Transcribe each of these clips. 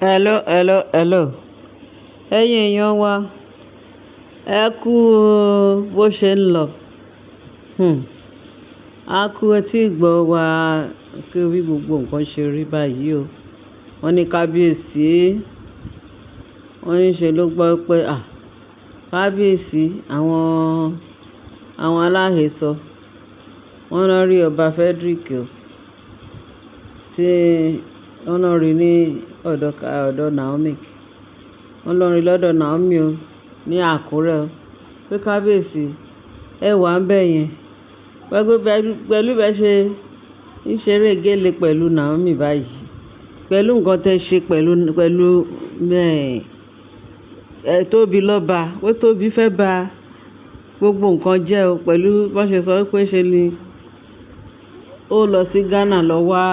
Hello, hello, hello. Ẹ̀yin èèyàn wa, ẹ kú bó ṣe ń lọ. Hmm. A kú etí ìgbọ́ wa kí bí gbogbo nǹkan ṣe rí báyìí o. Wọ́n ní kábíyèsí, wọ́n ní ṣe ló gbọ́ pé, à, kábíyèsí àwọn aláhesọ, wọ́n lọ rí ọba Frederick o, tí wọ́n lọ rí ní ọ̀dọ̀ Naomi. Wọ́n lọ rí lọ́dọ̀ Naomi o ní Àkúrẹ́ o. Pé kábíyèsí, ẹ wà ń bẹ̀ yẹn. Pẹ̀lú bẹ ṣe ń ṣeré gélé pẹ̀lú Naomi báyìí. Pẹ̀lú nǹkan tí ẹ ṣe pẹ̀lú, Tóbi lọ́ba. Pé Tóbi fẹ́ ba gbogbo nǹkan jẹ́ o pẹ̀lú bí wọ́n ṣe sọ wípé ṣe ni ó lọ sí Ghana lọ wá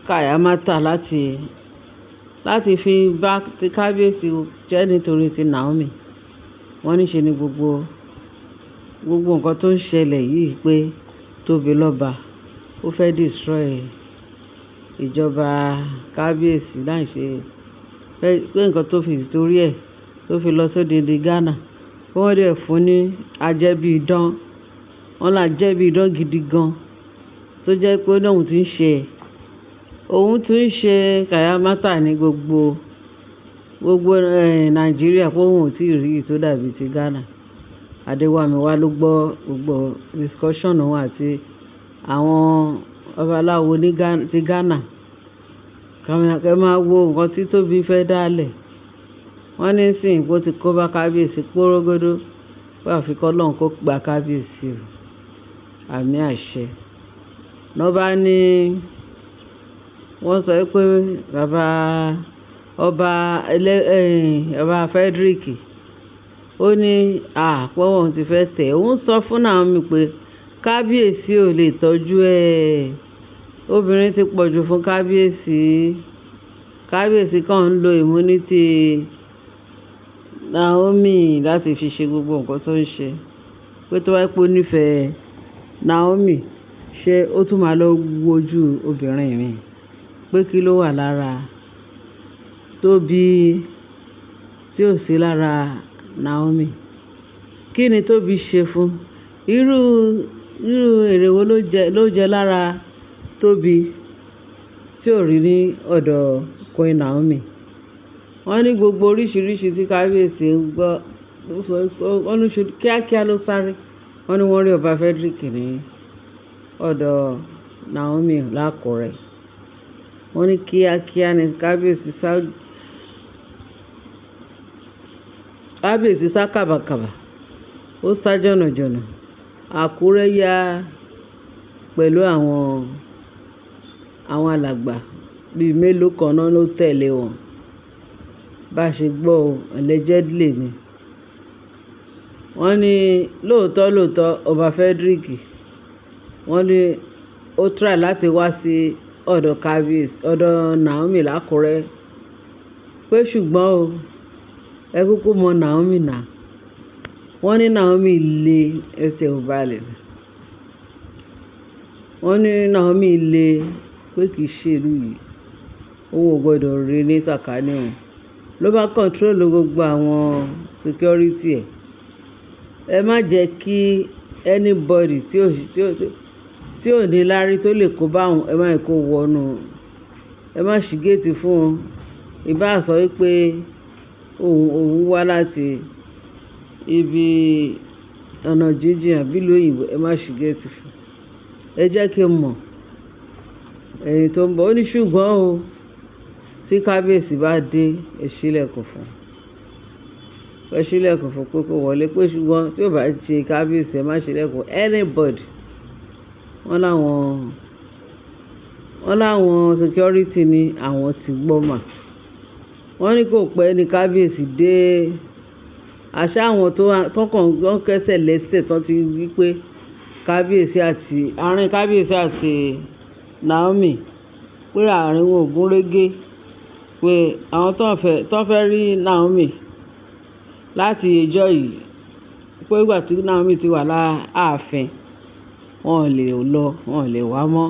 kàyámátà láti fi bá ti kábíyèsí jẹ́ nítorí ti Naomi. Wọ́n ní ṣe ni gbogbo nǹkan tó ń ṣẹlẹ̀ yìí pé Tóbi lọ́ba ó fẹ́ destroy ìjọba kábíyèsí láìṣe pé nǹkan tó fi torí ẹ̀ tó fi lọ sódidi Ghana. Pé wọ́n dẹ̀ fún ní ajẹ́bí idán. Wọ́n là jẹ́bí idán gidi gan. Tó jẹ́ pé ó ní òun tí ń ṣe kàyámátà ní gbogbo, Nàìjíríà pé òun ò tí ì rí tó dàbí ti Ghana. Adéwàmíwá ló gbọ́ gbogbo discussion òun àti àwọn babaláwo ní ti Ghana. Kẹ máa wo nǹkan tí Tóbi fẹ́ dá lẹ̀. Wọ́n ní sìn pé ó ti kó bá kábíyèsí pórógódó. Pé àfi kọ́ Ọlọ́run kó gba kábíyèsí o. Àmì àṣẹ. Lọ́ bá ní wọ́n sọ pé bàbá ọba ọba Frederick ó ní, à, pé òun ti fẹ́ tẹ̀. Òun sọ fún Naomi pé kábíyèsí ò lè tọ́jú ẹ. Obìnrin ti pọ̀jù fún kábíyèsí. Kábíyèsí kan ń lo immunity Naomi láti fi ṣe gbogbo nǹkan tó ń ṣe. Pé tó bá pé ó nífẹ̀ẹ́ Naomi, ṣé ó tún máa lọ wojú obìnrin mi? Pé kí ló wà lára Tóbi tí ò sí lára Naomi? Kí ni Tóbi ṣe fún? Irú èrè wo ló jẹ lára Tóbi tí ò rí ní ọ̀dọ̀ Queen Naomi? Wọ́n ní gbogbo oríṣiríṣi tí kábíyèsí ń gbọ́, wọ́n ní ṣe kíákíá ló sáré. Wọ́n ní wọ́n rí ọba Frederick ní ọ̀dọ̀ Naomi l'Ákúrẹ́. Wọ́n ní kíákíá ni kábíyèsí sá kàbàkàbà. Ó sá jọ̀nàjọ̀nà. Àkúrẹ́ yá pẹ̀lú àwọn alàgbà bí mélòó kan náà ló tẹ̀lé wọn. Bá ṣe gbọ́ o, allegedly ni. Wọ́n ní lóòótọ́ lóòótọ́ ọba Frederick, wọ́n ní ó try láti wá sí ọ̀dọ̀ kábíyèsí, ọ̀dọ̀ Naomi l'Ákúrẹ́. Pé ṣùgbọ́n o, ẹ kúkú mọ Naomi náà. Wọ́n ní Naomi lé ẹsẹ̀ ò balẹ̀. Wọ́n ní Naomi lé pé kì í ṣe ìlú yìí. Òun ò gbọdọ̀ rí ní sàkání òun. Ló bá control gbogbo àwọn security ẹ̀. Ẹ má jẹ́ kí anybody tí ò ní láárí tó lè kó bá òun, ẹ má jẹ́ kó wọnú. Ẹ má ṣí gate fún wọn. Ìbá sọ wípé òun wá láti ibi ọ̀nà jíjìn àbí ìlú òyìnbó, ẹ má ṣí gate fún un. Ẹ jẹ́ kí n mọ̀ ẹni tó ń bọ̀. Ó ní ṣùgbọ́n o, tí kábíyèsí bá dé, ẹ ṣí ìlẹ̀kùn fún un. Ẹ ṣí ìlẹ̀kùn fún pé kó wọlé. Pé ṣùgbọ́n tí ó bá ṣe kábíyèsí, ẹ má ṣí ìlẹ̀kùn anybody. Wọ́n láwọn security ní àwọn tí gbọ́ mà. Wọ́n ní kò pẹ́ ní kábíyèsí dé. Àṣá àwọn tó kàn ń kẹ́sẹ̀ lẹ́sẹ̀ tó ti wí pé kábíyèsí àti àárín kábíyèsí àti Naomi pé àárín wọn ò gúnrégé. Pé àwọn tó fẹ́ rí Naomi láti ìjọ yìí pé ìgbà tí Naomi ti wà láàfin, wọ́n ò lè lọ, wọ́n ò lè wá mọ́.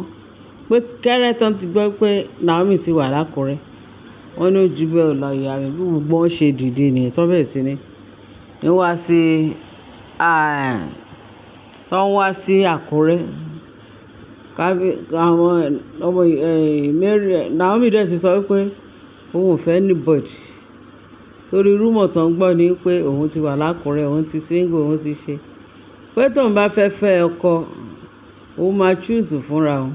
Pé kẹ́rẹ́ tán ti gbọ́ pé Naomi ti wà l'Ákúrẹ́. Wọ́n ní ojú bẹ́ẹ̀ lọ ìyá mi bí gbogbo wọn ṣe dìde nìyẹn tó bẹ̀rẹ̀ sí ní wá sí, tó ń wá sí Àkúrẹ́. Àwọn ọmọ, Mary, Naomi dẹ̀ ti sọ wípé òun ò fẹ́ anybody. Torí rumour tó ń gbọ́ ni pé òun ti wà lákùrẹ́, òun ti single, òun ti ṣe. Pé tóun bá fẹ́ fẹ́ ọkọ, òun máa choose fúnra òun.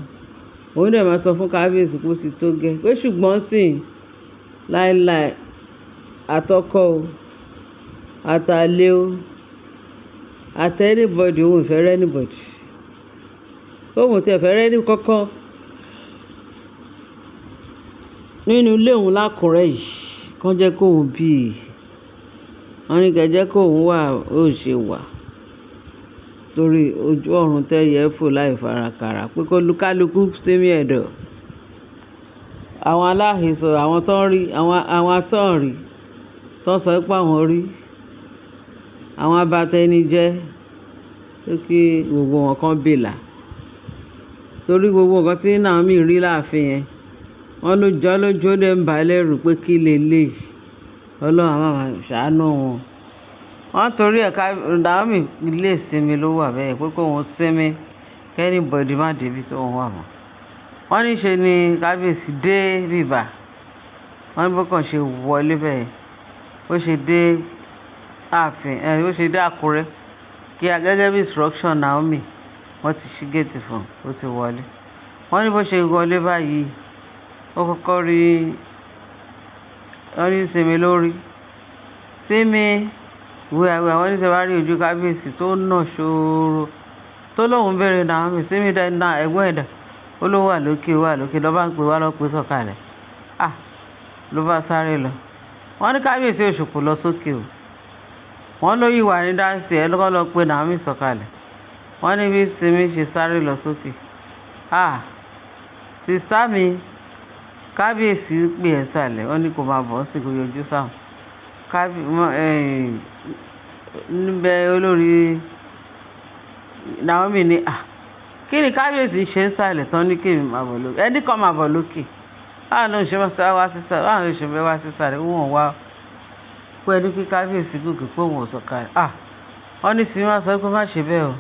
Òun dẹ̀ máa sọ fún kábíyèsí pé ó ti tó gẹ́. Pé ṣùgbọ́n sì láíláí àtọkọ o, àtàlé o, àti anybody, òun ò fẹ́ rẹ́ anybody. Òun ò tí ẹ fẹ́ rẹ́ ẹni kankan nínú ilé òun lákùrẹ́ yìí. Kàn jẹ́ kó òun bí i. Wọ́n ní kí ẹ jẹ́ kó òun wà, ó ṣe wà. Torí ojú ọ̀run tẹ́yẹ fò láì farakàrà pé kó lúkálùkù sími ẹ̀dọ̀. Àwọn aláìsọ, àwọn tó ń rí, àwọn asọ̀rí tó ń sọ pé àwọn rí, àwọn abatẹni jẹ́ pé kí gbogbo wọn kan bèlà. Torí gbogbo nǹkan tí Naomi rí láàfin yẹn, wọ́n ló jọ́ lójú ó dẹ̀ ń bà lẹ́rù pé kí lè léyìí. Ọlọ́run á máa ṣàánú wọn. Wọ́n torí ẹ̀ ká Naomi ilé ìsinmi ló wà bẹ́ẹ̀ pé kó òun sinmi, kí anybody má dé ibi tó ń wà mọ́. Wọ́n ní ṣe ni kábíyèsí dé bíbà. Wọ́n ní bó kàn ṣe wọlé bẹ́ẹ̀. Ó ṣe dé ààfin, ó ṣe dé Àkúrẹ́. Kí a gẹ́gẹ́ bí instruction Naomi, wọ́n ti ṣí gate fún un, ó ti wọlé. Wọ́n ní bó ṣe wọlé báyìí, ó kọ́kọ́ rí, wọ́n ní sinmi lórí. Sinmi, wíwá wọ́n ní ṣe bá rí ojú kábíyèsí tó nà ṣòro. Tó lóun béèrè Naomi, sinmi dá iná ẹ̀gbọ́n ẹ̀ dà. Ó ló wà lókè, wà lókè. Lọ bá ń pe wá lọ pé sọ̀kalẹ̀. À, ló bá sáré lọ. Wọ́n ní kábíyèsí òṣùpù lọ sókè o. Wọ́n ló yìí wà ní dáńsì ẹ lọ́kọ́ lọ pé Naomi sọ̀kalẹ̀. Wọ́n ní bí Simi ṣe sáré lọ sókè. À, sister mi, kábíyèsí pè ẹ́ sálẹ̀. Wọ́n ní kó máa bọ̀ sí kó yọjú sáwọn. Níbẹ̀ olórí Naomi ní, à, kí ni kábíyèsí ṣe ń sálẹ̀ tán ní kí èmi máa bọ̀ lókè. Ẹni kan máa bọ̀ lókè. Báwo ló ń ṣe wá sí sálẹ̀? Báwo ló ń ṣe fẹ́ wá sí sálẹ̀? Wọ́n wá pé ẹni kí kábíyèsí gòkè pé òun ò sọ̀kalẹ̀. À, wọ́n ní Simi wá sọ pé má ṣe bẹ́ẹ̀ o.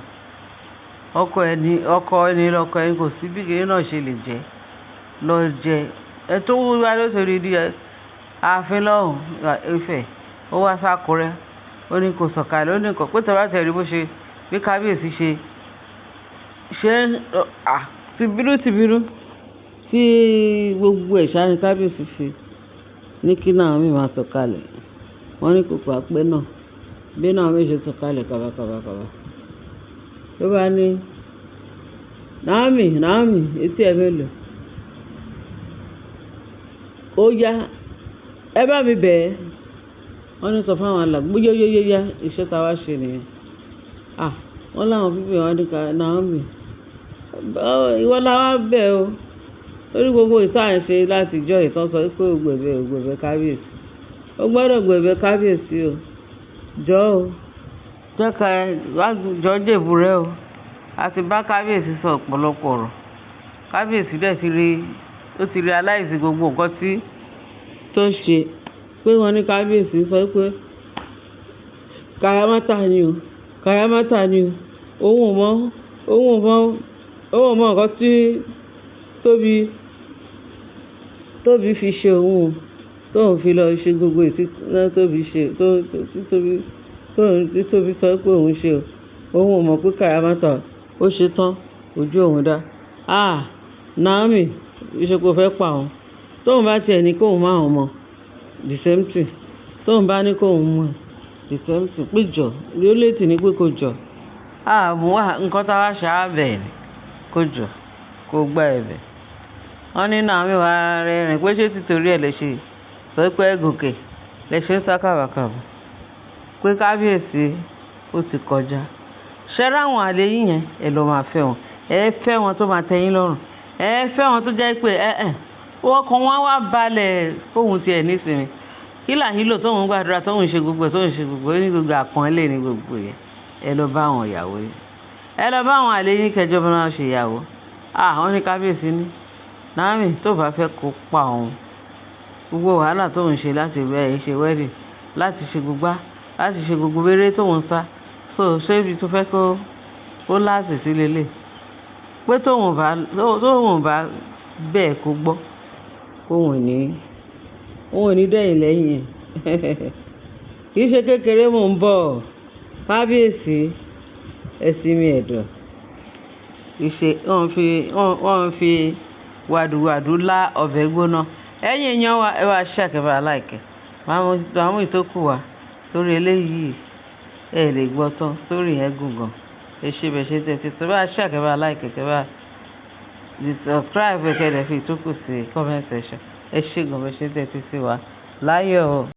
Ọkọ ẹni, ọkọ ẹni lọkọ ẹni kò sí bí kìnìún náà ṣe lè jẹ́. Lọ jẹ. Ẹ tó wá lóṣòrí di ààfin lọ́hùn, Ifẹ̀. Ó wá sákúrẹ́. Ó ní kó sọ̀kalẹ̀. Ó ní nǹkan pé tí a bá tẹ̀rí bó ṣe, bí kábíyèsí ṣe, ṣe, à, tìbínú tìbínú tí gbogbo ẹ̀ṣà ni kábíyèsí fi ní kí Naomi máa sọ̀kalẹ̀. Wọ́n ní kò pa pẹ́ náà. Bí Naomi ṣe sọ̀kalẹ̀ kaba kaba kaba. Ló bá ní, Naomi, Naomi, etí ẹ mélòó? Ó yá, ẹ bá mi bẹ̀ ẹ́. Wọ́n ní sọ fún àwọn alàgbà, yó yó yó yá, iṣẹ́ ta wá ṣe nìyẹn. À, wọ́n láwọn pípé wọ́n ní ká Naomi. Ìwọ la wá bẹ̀ o. Torí gbogbo ìta ń ṣe láti ìjọ ìtàn sọ pé o gbẹ̀bẹ̀, o gbẹ̀bẹ̀ kábíyèsí. O gbọdọ̀ gbẹ̀bẹ̀ kábíyèsí o. Jọ o. Jẹ́ ká wá jọ jèbù rẹ o. A ti bá kábíyèsí sọ ọ̀pọ̀lọpọ̀ ọ̀rọ̀. Kábíyèsí dẹ̀ ti rí, ó ti realize gbogbo nǹkan tí tó ń ṣe. Pé wọ́n ní kábíyèsí sọ pé kàrámọ́tà ni o, kàrámọ́tà ni o. Òun ò mọ̀, òun ò mọ̀, òun ò mọ̀ nǹkan tí Tóbi, Tóbi fi ṣe òun o. Tóun fi lọ ṣe gbogbo èyí tí Tóbi ṣe, tó, tí Tóbi, tóun, tí Tóbi sọ pé òun ṣe o. Òun ò mọ̀ pé kàrámọ́tà ó ṣe tán, ojú òun dá. À, Naomi, ṣé kò fẹ́ pa òun? Tóun bá ti ẹ̀ ní kó òun máa mọ̀, the same thing. Tóun bá ní kó òun mọ̀, the same thing. Pé jọ, reality ni pé kó jọ. À, mú wá, nǹkan táa wá ṣe á bẹ̀ ni. Kó jọ, kó gba ẹ̀bẹ̀. Wọ́n ní Naomi wá rẹ́rìn pé ṣé títorí ẹ lè ṣe sọ pé ẹ gòkè, lè ṣe ń sá kàbàkàbà. Pé kábíyèsí ó ti kọjá. Ṣé ráwọn àlè yín yẹn, ẹ lọ máa fẹ́ wọn. Ẹ fẹ́ wọn tó máa tẹ́ yín lọ́rùn. Ẹ fẹ́ wọn tó jẹ́ pé ẹ, ẹ, ọkàn wọn wá balẹ̀ kóhun ti ẹ̀ ní ìsinmi. Kí là ń lò tóun gbàdúrà, tóun ṣe gbogbo, tóun ṣe gbogbo, ó ní gbogbo àpọ́nlé ní gbogbo yẹn. Ẹ lọ bá àwọn ìyàwó yín. Ẹ lọ bá àwọn àlè yín kẹjọ bá wọn ṣe ìyàwó. À, wọ́n ní kábíyèsí ní. Naomi tó bá fẹ́ kó pa òun. Gbogbo wàhálà tó ń ṣe láti bẹ́ẹ̀ ṣe wedding, láti ṣe gbogbo, láti ṣe gbogbo eré tó ń sá. So ṣé ibi tó fẹ́ kó last sí lélẹ̀? Pé tóun bá bẹ́ẹ̀ kó gbọ́, òun ò ní dẹ̀yìn lẹ́yìn ẹ̀. Kì í ṣe kékeré mò ń bọ̀. Kábíyèsí, ẹ sinmi ẹ̀dọ̀. Kì í ṣe wọ́n fi wàdùwàdù lá ọbẹ̀ gbóná. Ẹ̀yin èèyàn wa, ẹ bá share, kẹ́ bá like. Màá mú ìtókù wá torí eléyìí ẹ lè gbọ́ tán. Story yẹn gùn gan. Ẹ ṣé bẹ́ẹ̀ ṣe tẹ́tí. Ẹ bá share, kẹ́ bá like, kẹ́ bá subscribe, kẹ́ dẹ̀ fi ìtókù sí comment section. Ẹ ṣé gan bẹ́ẹ̀ ṣe tẹ́tí sí wa. Láyọ̀ o.